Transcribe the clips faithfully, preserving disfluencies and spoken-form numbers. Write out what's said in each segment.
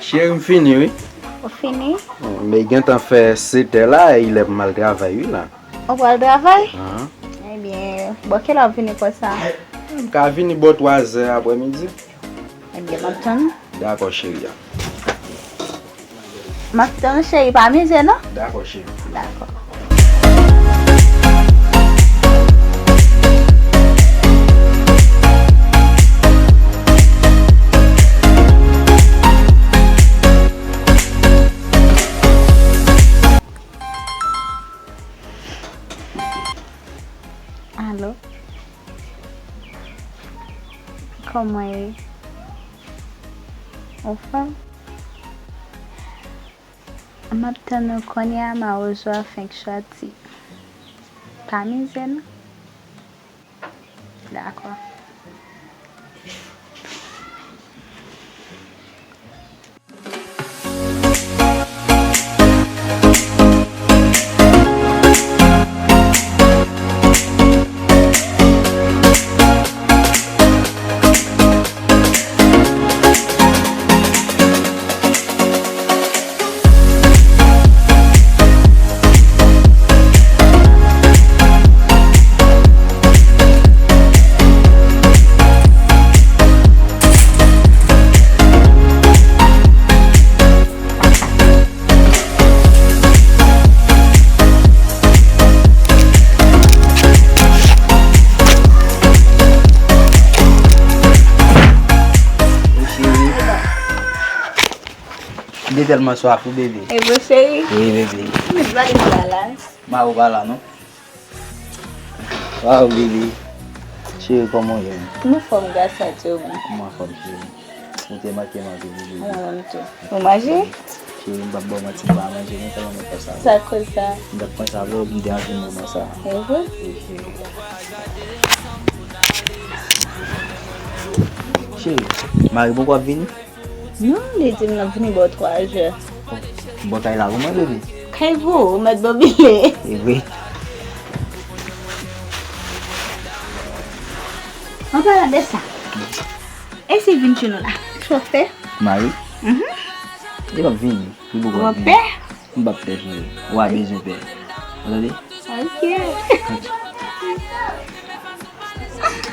Cheri, m fini, wi. Ou fini? Men gentan fè sèt è la, e lè pou m al travay, wi, la. Ou pral travay? Ahan. Ebyen, bò, kilè w ap vini konsa? M ka vini bò twa zè aprèmidi. Ebyen, m ap tann ou. Dakò, cheri a. M ap tann ou, cheri, pa mize, non? Dakò, cheri. Dakò. Alo? Kòman ye? Ou fè? M ap tann ou kounye a, mawozo a fenk sòti. Pa mize non. Dakò. Wi, cheri. M te tèlman swaf, wi, bebe. E vre, cheri? Wi, bebe. M vle galas. Ma ou pa la, non? Waw, bebe. Cheri, kòman w ye? M anfòm, gras a Dye, wi. M anfòm, cheri. Ou te manke m anpil, bebe. Mwen menm tou. Ou manje? Cheri, m p ap ba w manti, m pa manje, non, tèlman mwen fè sa. Sa koz sa? M t ap panse avè w, m te anvi moman sa. E vre? Wi, cheri. Cheri, mari poko ap vini? Non, li di m l ap vini bò twa zè. Bò kay la pou mwen, bebe. Kay pou ou, ou mèt bobile. E vre. An palan de sa, e si vin tchou nou la, sa w ap fè? Mari? Mhm. Li p ap vini. Li poko ap vini. W ap pè? M p ap pè, cheri. Ou pa bezwen pè. Ou tande? Ok.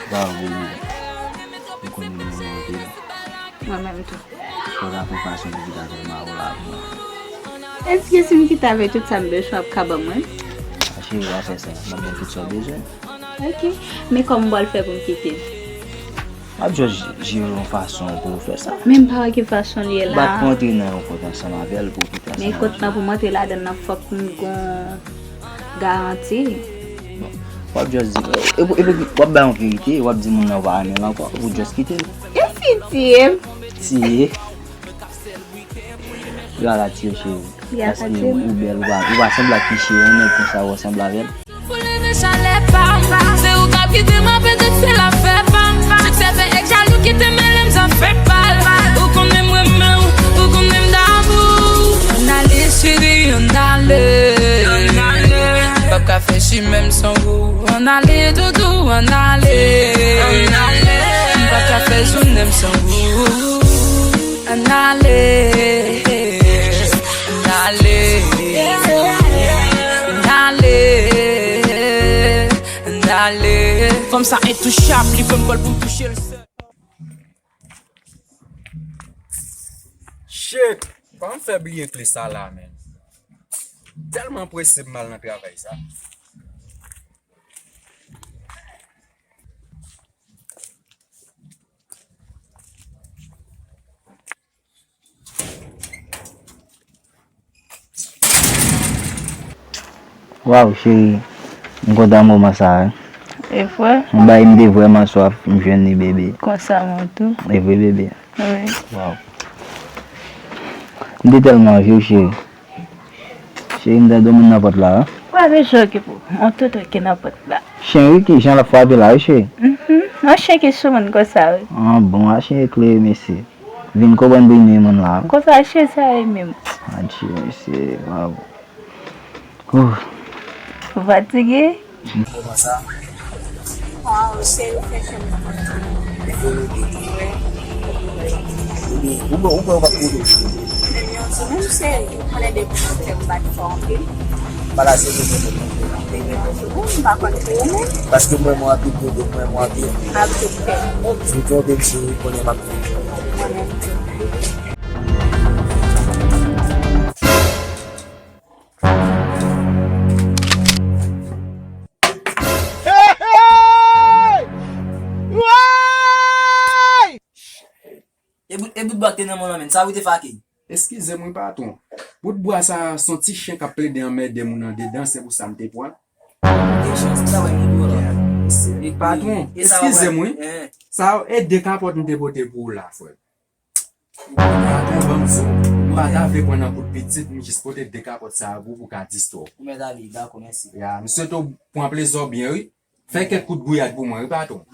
Waw, bebe. Ou konnen mwen renmen w anpil. Mwen menm tou. Fò w ta pran pasyon pou kite avè m a ou la pou mwen. Èske si m kite avè tout sa m bezwen, w ap ka ban mwen? A cheri, w a fè sa. M ap ban w tout sa w bezwen. Ok. Men kòman m pral fè pou m kite l? W ap just jere yon fason pou w fè sa. Men m pa wè ki fason l ye la. Bat pou antre nan yon kont ansanm avè l pou w kite ansanm avè l. Men kont lan pou m antre ladan l, fòk m gon garanti. Bon, w ap just di, epi, epi w ap bay yon verite, w ap di moun nan ou pa renmen l ankò, ou just kite l. E si tiye m? Tiye. Yo a ka tiye w, cheri. Paske ou bèl, ou pa, ou pa sanble ak yon nèg konsa, ou sanble avè l. Pou leve chalè pa m, se ou k ap kite m, petèt se lafè pa m. Siksè fè èg jalou kite m, men lè m zafè pa l. Ou konnen m renmen w, ou konnen m damou. Ann ale, cheri, ann ale. Ann ale. M p ap ka fè chimen m san ou. Ann ale, doudou, ann ale. Ann ale. M p ap ka fè jounen m san ou. Ann ale, ann ale, ann ale, ann ale. Fanm sa entouchab, li fè m kòl pou m touche l sèl. Shit! Kòman m fè bliye kle sa la, menn? Tèlman prese pou m al nan travay sa. Waw, cheri, m kontan moman sa a. E vre? Yon bagay m te vrèman swaf, m jwenn li, bebe. Konsa mwen tou. E vre, bebe? Wi. Waw. M te tèlman anvi w, cheri. Cheri, m tande yon moun nan pòt la, wi. Pa bezwen okipe w. On tonton ki nan pòt la. Chen, wi, ki jan l ap frape la, wi, cheri. Mhm. On chen ki sou moun konsa, wi. Ah, bon, a chen eklere, mesye. Vin konprann pou moun la. Konsa, chen sa ye menm. Adje, mesye, waw. Ouh. Ou fatige? Kòman sa? Waw, cheri, fè kè m kontan. Wi. Ou kwè, ou kwè ou p ap kouri? Menm yon jou, menm serye, ou konnen depi m te bat fò anpil. Pala se pou mwen, mwen, mwen, mwen. Ou, m pa konn pou ou menm. Paske mwen, mwen anpil, mwen, mwen anpil. M ap tout fè. Si w twonpe m, cheri, konnen m ap tout fè. Mwen menm tou. Hey! Hey! Woy! E bout, e bout bwa k te nan men w lan menm, sa ou te fake? Eskize m wi patwon. Bout bwa sa a se yon ti chen k ap plede anmède moun andedan, se pou sa m te pran. Gen chans, m ta wè moun dwòl la. E patwon, eskize m wi. Sa e de kapòt m te pote pou ou la, frè. Patwon, ban m di w, m pa ta vle pran nan kout pitit, m jis pote de kapòt sa a pou ou pou ka distwè w. Ou mèt ale, dakò, mèsi. Ya, m swete w pran plezi w byen wi. Fè kèk kout gouyad pou mwen wi patwon.